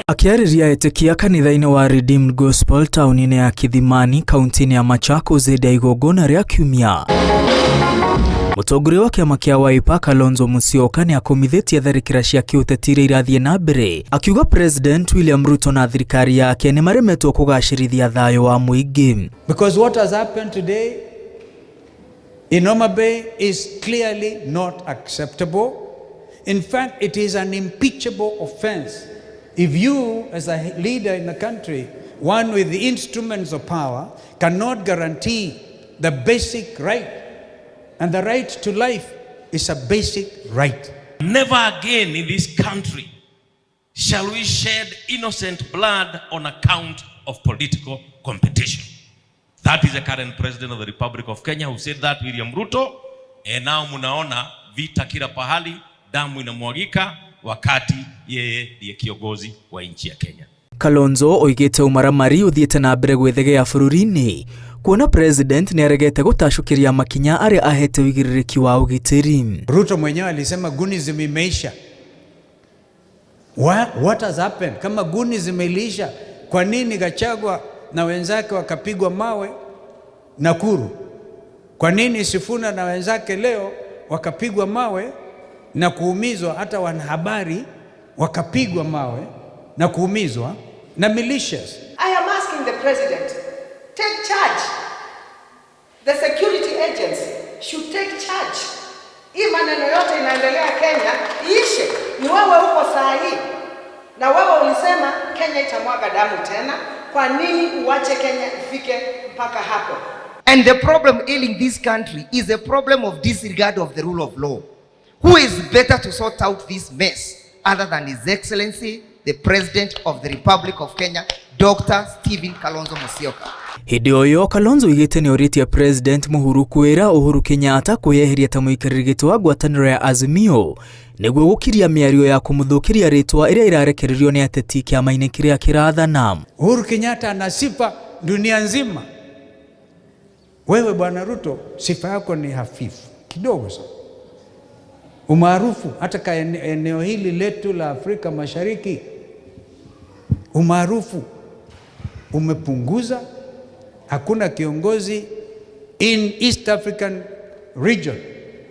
Akĩarĩria etĩkia kanitha-inĩ wa Redeemed Gospel taũni-inĩ ya Kithimani kaunti-inĩ ya Machakos hĩndĩ ya igongona rĩa kiumia, mũtongoria wa kĩama kĩa Wiper Kalonzo Musyoka nĩ akũmithĩtie tharĩkĩra cia kĩũteti iria irathiĩ na mbere, akiuga President William Ruto na thirikari yake nĩ maremetwo kũgacĩrithia thayũ wa mũingĩ. Because what has happened today in Homa Bay is clearly not acceptable. In fact, it is an impeachable offense. If you, as a leader in the country, one with the instruments of power, cannot guarantee the basic right, and the right to life is a basic right. Never again in this country shall we shed innocent blood on account of political competition. That is the current president of the Republic of Kenya who said that, William Ruto. And now munaona vita kila pahali, damu inamwagika wakati yeye ndiye kiongozi wa nchi ya Kenya. Kalonzo oigĩte ũmaramari ũthiĩte na mbere gwĩthegea bũrũri-inĩ kuona president nĩ aregete gũtacũkĩria makinya arĩa ahete ũigĩrĩrĩki wa ũgitĩri. Ruto mwenyewe alisema gunism imeisha. What has happened? Kama gunism iliisha, kwa nini Gachagua na wenzake wakapigwa mawe Nakuru? Kwa nini Sifuna na wenzake leo wakapigwa mawe na kuumizwa? Hata wanahabari wakapigwa mawe na kuumizwa na militias. I am asking the president, take charge. The security agents should take charge. Hii maneno yote inaendelea Kenya iishe. Ni wewe uko saa hii, na wewe ulisema Kenya itamwaga damu tena. Kwa nini uache Kenya ifike mpaka hapo? And the problem ailing this country is a problem of disregard of the rule of law. Who is better to sort out this mess other than His Excellency, the President of the Republic of Kenya, Dr. Stephen Kalonzo Musyoka? Hĩndĩ o ĩyo Kalonzo oigĩte nĩ orĩtie President Mũhuru kwĩra Uhuru Kenyatta kwĩyeheria ta mũikarĩri gĩtĩ wa ngwatanĩro ya Azimio nĩguo gũkiria mĩario ya kũmũthũkĩria rĩtwa ĩrĩa ĩrarekererio nĩ ateti kĩama-inĩ kĩrĩa kĩrathana. Uhuru Kenyatta ana sifa dunia nzima. Wewe Bwana Ruto, sifa yako ni hafifu kidogo sana. Umaarufu hata ka eneo hili letu la Afrika Mashariki, umaarufu umepunguza. Hakuna kiongozi in East African region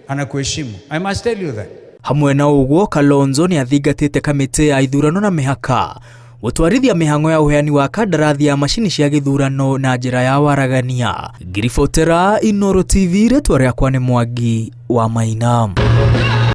anakuheshimu. I must tell you that. Hamwe na ũguo Kalonzo nĩ athingatĩte kamĩtĩ ya ithurano na mĩhaka gũtwarithia mĩhang'o ya ũheani wa kandarathi ya macini cia gĩthurano na njĩra ya waragania. Ngiribotera Inooro TV, rĩtwa rĩakwa nĩ Mwangi wa Maina.